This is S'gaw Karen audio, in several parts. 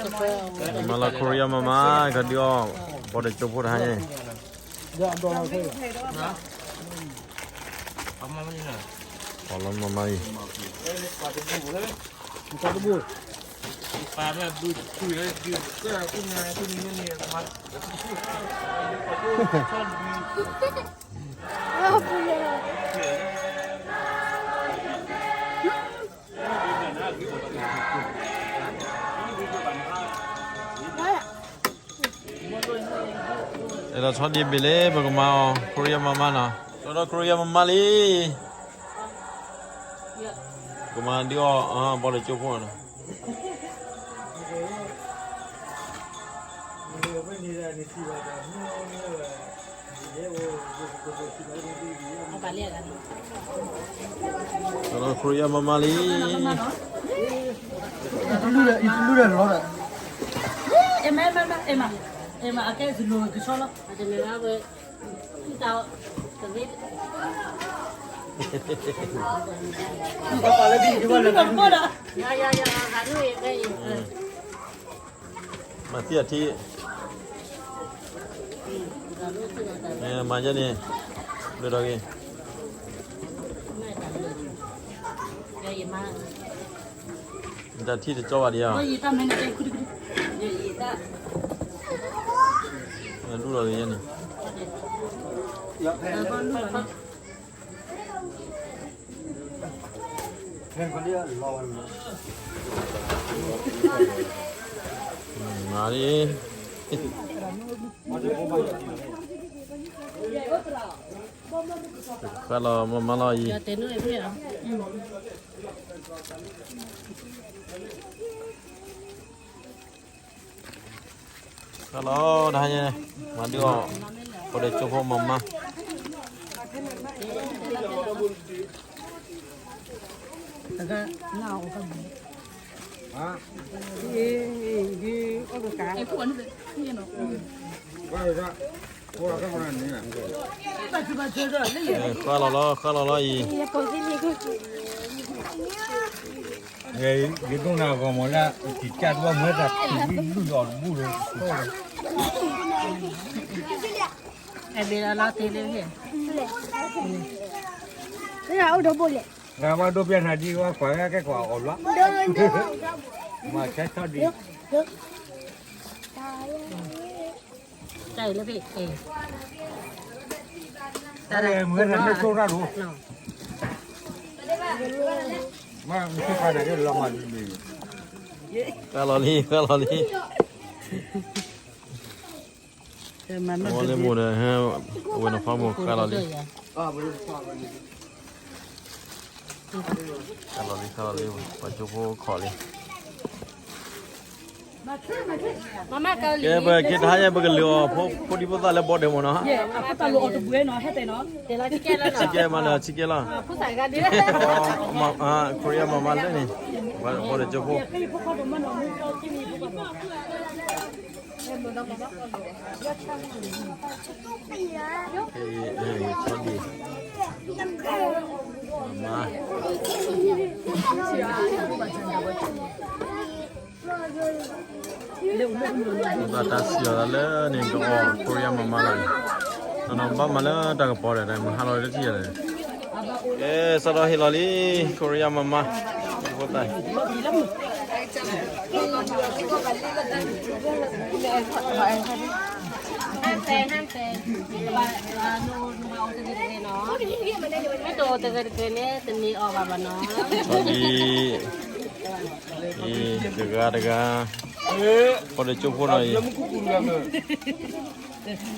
မၤလီၤခိရံယါမၤမါ ကဒုးအီၣ် ဘီဒီးကၠိဖိတဟါညါ, ပီလီၤမၤမါအံၤ, အဲၣ်ဒိးဆီဒံးဘ့ၣ်လၢ ပကမၤအီၤ ခိရံယါမၤမါနီၤ, ဒီးခိရံယါမၤမါလံ, ကမၤဒုးအီၣ် ဘီဒီးကၠိဖိနီၤ. ခိရံယါမၤမါလံ, အကဲစလိကဆီလီၤ, မၤသံအထံ, မၤယဲန့ၣ်, ဘျုးဒီးဂ့ၤ, တၢ်ထံၣ်တကၠီဘၣ်ဒံးဧါ, ဒူၣ်ဒီးဂ့ၤယဲန့ၣ်. မၤလံ, ဃၣ်လီၤမၤမါလီၤအံၤ, ဃၣ်လီၤတဟါညါ, မၤဒုးအီၣ်, ဘီဒီးကၠိဖိမၤမါ ဃၣ်လီၤလီၤ ဃၣ်လီၤလီၤအံၤ, ယဒိၣ်နၤဂီၤမးလၢ ကစၢ်တဘၣ်မၤတၢ်ဖံးလုၢ်အီၤတဘူၣ်လၢ, အိၣ်ဒီးဘိၣ်လဲၣ်, ဂၤဘၣ်ဒိၣ်ပျၢ်နၤဒ်ဝဲကွၢ်ကဲကွၢ်အီၤလီၤ, မၤဆဲးထီၣ်ဒံး တၢ်အံၤလၢဖဲအံၤ, တၢ်မုၢ်ဟဲတၢ်န့ၣ်ကျိၣ်တၢ်ဒိၣ်, မ့ၢ်ဆိကါန့ၣ်လီၤမၤဒ်န့ၣ်, ဃၣ်လီၤလံ ဃၣ်လီၤလံ, မ့ၢ်လၢမိၢ်ဒီး ဟဲ, အဝဲနဖးမိၢ်ဃၣ်လီၤလံ, ဃၣ်လီၤလံ ဃၣ်လီၤလံ, ပှၤကၠိဖိခိးလံ. ကဲ ပက့ၤတဟါညါ ပကလုာ်အီၤ ဖိဒံဖိသၣ်လၢဘီဒဲးမ့ၢ်နီၤ, ပတၢ်လိာ်အီၤတဘှဲနီၤ ဟဲတဲနီၤ, ဆံးကဲမးလၢ ဆံးကဲလီၤ, ခိရံယါမၤမါလၢန့ၣ်, ဘီဒဲးကၠိဖိ ဆီဒံး, မၤ, ဘၣ်တၢ်စံၣ်အီၤသးလၢန့ၣ် ကအီၣ်ခိရံယါမၤမါလီၤန့ၣ်, နီၢ်နီၢ်ဘၣ်မၤလၢတၢ်ကပီၤဒီး မုၢ်ဟါလီၤတထံၣ်ယၤလဲၣ်, ကဲ စးထီၣ်ဟ့ၣ်လီၤလံ ခိရံယါမၤမါ, ဖိသၣ် မ့ၢ်တအိၣ်တဂ့ၤတဂ့ၤန့ၣ် တမ့ၢ်အီၣ်ဘၣ်ဘၣ်နီၤ, အံၤ တဂၤတဂၤ, ဘီဒဲးကၠိဖိနီၤ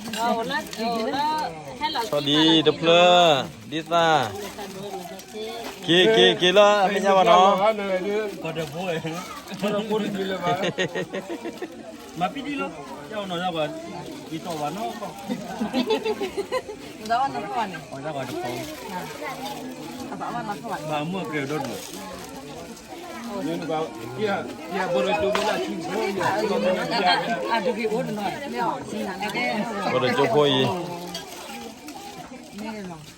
အံၤ, ဆီဒံးတဖျၢၣ်, ဒ်သၣ်, က့ၤ က့ၤ က့ၤလၢအမဲာ်ညါဘၣ်နီၤ, မၤပံဒံလီၤ, ယနီၤယၤကွၢ်, ယတီၢ်ဘၣ်နီၤ, ဘၣ်မုၢ်အကဲၤဒီးဒိၣ်, ဘီဒဲးကၠိဖိအံၤ.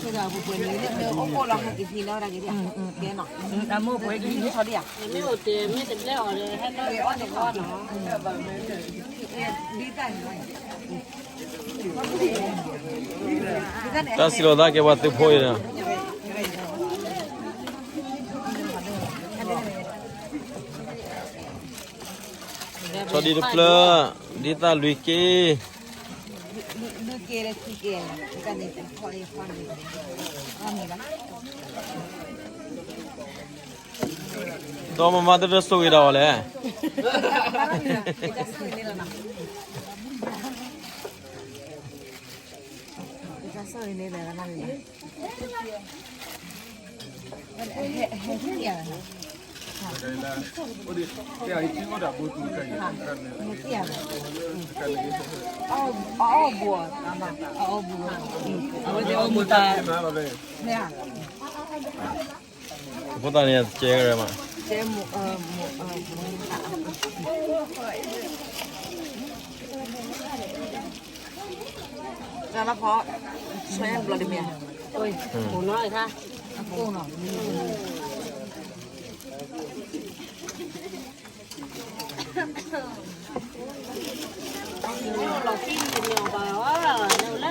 ပှဲၤပှဲၤန့ၣ် အိၣ်အိၣ်လီၤ ဟဲက့ၤဟံးလီၤ တၢ်က့ၤဒ် ကဲနီၤ တၢ်မိၢ်ပှဲၤက့ၤဟံးထီၣ်ဒံးဧါ မ့ၢ်အိၣ်တ့ၢ် မ့ၢ်တဘျဲၣ်အီၤဒီး ဟဲလီၤအီၤနီၤ ဒ်တၢ်န့ၣ် တၢ်စံးလီၤသးကဲပှၤသုးဖိအံၤနီၤ ဆီဒံတဖျၢၣ် ဒ်သၣ်လွံၢ်က့ လွံၢ်က့လၢခံက့ ဒီးမမါတဒၢဆိၣ်ဂ့ၤဒၣ်အီၤလဲၣ် အဃိသတးန့ၣ် ကဲကရဲမး တၢ်လီၤဖီ ဆွဲဘျီတမ့ၢ် အကိၢ်နီၤ လီၤခံတမ့ၢ်အီၤဘၣ် လၢမဲာ်ညါထီ လၢ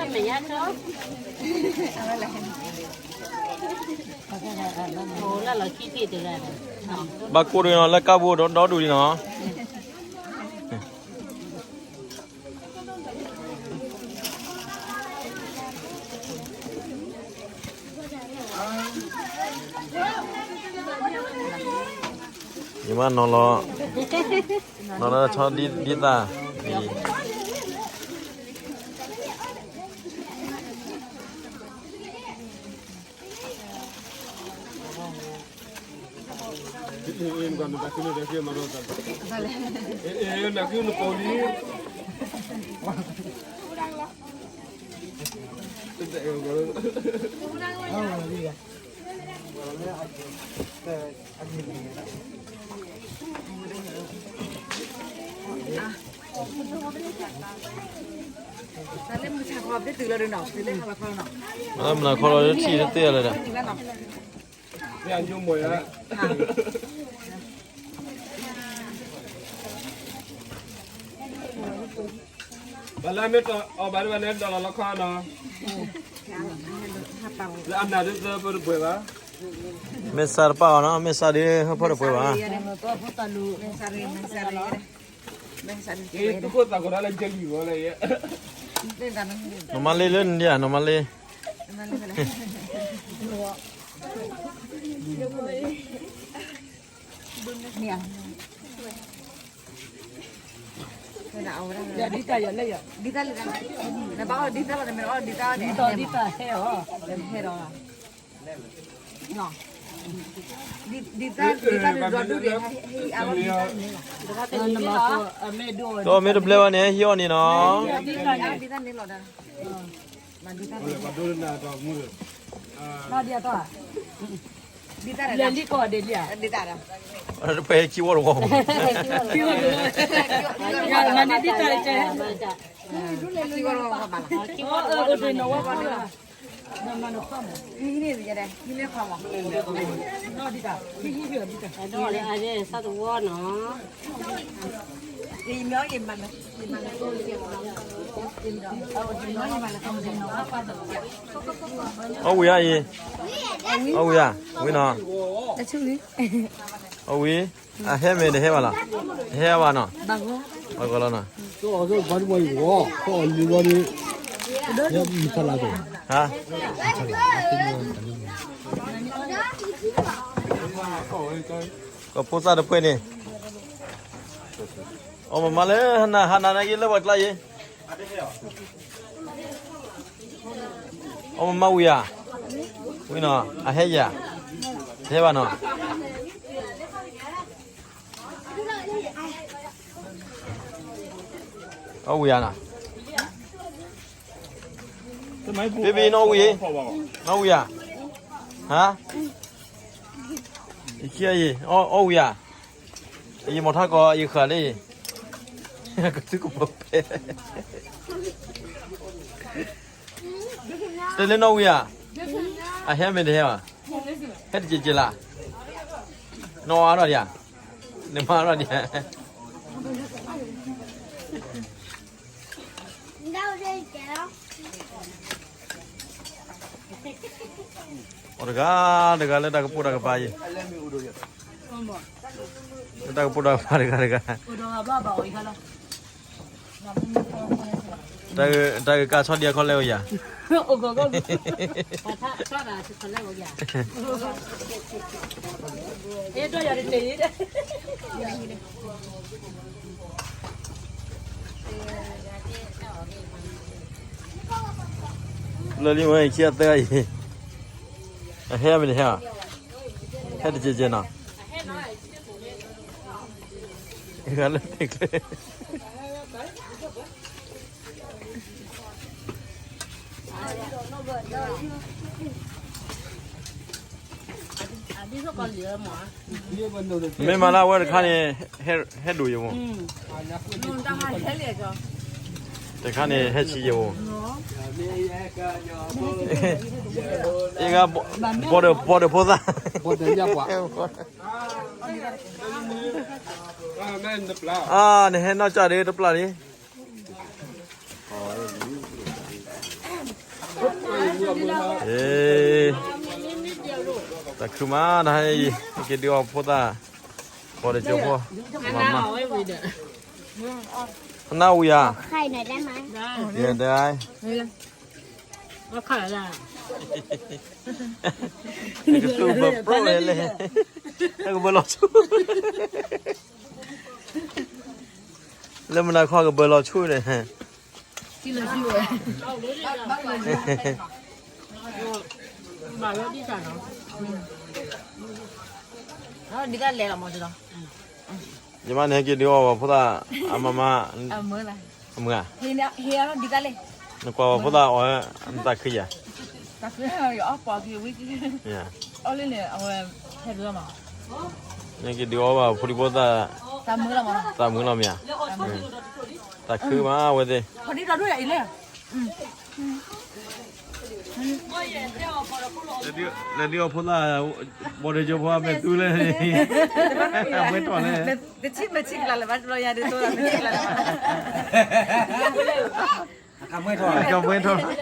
လီၤခံဖံးတဂၤ ဘၣ်ကိၢ်တဂ့ၤနီၤ လၢကါပူၤဒီဒူၣ်လံနီၤ ယမ့ၢ်နီၤလီၤ နီၤလီၤဆီဒံသၣ် မနၤခီလီၤထံၣ်တသ့လၢၤဒီး ဘၣ်လၢမ့ၢ်အီၣ်ဘၣ်ဒ်ဘၣ်န့ၣ် ဒီးလီၤလီၤခီနီၤ လၢအနၢ်ဒ်သၢဖိတပှဲၤဘၣ် မ့ၢ်စးတပာ်အီၤနီၤ မ့ၢ်စးဒ်ဟၢဖီတပှဲၤဘၣ် သုခိၣ်သးကီးဒၣ်လၢကလံၤဝဲလၢယဲ နီၢ်မါလ့လၢနဒံးဧါ နီၢ်မါလ့ ဒ်တၢ်လၢ ဒ်တၢ်လၢ ဒ်တၢ်လၢ ဒ်တၢ်လၢ ဒ်တၢ်ဟဲအီၤ ဒ်တၢ် ဒ်တၢ် ဒ်တၢ်န့ၣ်လီၤ ဒီးမ့ၢ်တဘျဲဘၣ်န့ၣ် ဟံးအီၤန့ၣ်နီၤ ဒ်တၢ်န့ၣ်လီၤ ဒ်တၢ် လဲၤလံကီၢ်ဒ်လံဧါ တပှဲၤခံဝီတဝီ ဆၣ်တဝီနီၤ အီၣ်ဝံၤဧါအံၤ အီၣ်ဝံၤဧါ ဝံၤနီၤ အီၣ်ဝံၤ အဟဲမ့ၢ်တဟဲဘၣ်လီၤ တဟဲဘၣ်နီၤ ဘၣ်ဂီၤလီၤနီၤ ဟါ ကဖိသၣ်တဖှဲၣ်န့ၣ် အီၣ်မမါလၢဟနၤဟနၤနာ်က့လၢပှၤကျါအံၤ အီၣ်မမါဝံၤဧါ ဝံၤနီၤ အဟဲယၤ တဟဲဘၣ်နီၤ အီၣ်ဝံၤဧါနီၤ baby နီၢ်ဝံၤ နီၢ်ဝံၤဧါ ဟါ ယခံအံၤ အီၣ်ဝံၤဧါ ယမီၤထါကီးယဃာ်လံ ကသုကပၤပဲ တဲလၢနီၢ်ဝံၤဧါ အဟဲမ့ၢ်တဟဲဘၣ်, ဟဲတက့ၤက့ၤလၢ်, နအီၣ်အါထီၣ်ဒံးဧါ, နမၤအါထီၣ်ဒံးဧါ. အိၣ်တဂၤတဂၤလၢတၢ်ကပိာ်တၢ်ကပၤအံၤ, လၢတၢ်ကပိာ်တၢ်ကပၤတဂၤတဂၤ, တၢ်ဂ့ၢ်ကါဆီဒံးအခီလဲၣ်အိၣ်ယၤ, လၢလံဝဲခံအသၢအံၤ, အဟဲမ့ၢ်တဟဲ, ဟဲတက့ၤက့ၤနီၤ, ဂၤလၢတ့ၢ်ကျဲ မ့ၢ်မၤလၢအဝဲတခါန့ၣ်, ဟဲဒိၣ်ယမိၢ်, တခါန့ၣ်ဟဲဆံးယမိၢ်, အ့ၣ်ဂၤ, ပီၢ်ဒီး, ပီၢ်ဒီးဖိသၣ်, အါ နဟဲနီၢ်ကၠီၣ်ဒ်တပျၢ်လံ တၢ်ခုမး တဟါအံၤ က့ၤဒုးအီၣ်ဖိသၣ်, ပီၢ်တကၠိဖိ, မၤမၤ, နၢ်ဝံၤဧါ, ယဲဒၣ်, ကသူၣ်ဘၢပြိၣ်လဲၣ်, တၢ်ကဘၢလီၤဆူ လၢမနုၤခီကဘၢလီၤဆူန့ၣ်, ဒ်လဲၣ်လီၤ, ယမါန့ၣ်ဟဲက့ၤဒုးအီၣ်ဘၣ်ဖိသၣ်, အမါမါ, အမုၢ်ဧါ, နကွၢ်ဘၣ်ဖိသၣ်အီၣ်, နတၢ်ခုယၤ, နက့ၤဒုးအီၣ်ဘၣ်ဖိဒံဖိသၣ်, သးမုာ်လီၤမ့ၢ်ဧါ, တၢ်ခုမးအဝဲသ့ၣ် လဲၤဒုးအီၣ်ဖိသၣ်, ပီၢ်တကၠိဖိအမဲာ်သူလၢ, အဝဲထီၣ်လဲၣ်, တဆံမဲာ်ဆံးကလၢ်လၢၤဘၣ်, တဘျီယၤဒ်သိးမဲာ်ဆံးကလၢ်လၢၤဘၣ်, ကမွဲထီၣ်, ကမွဲထီၣ်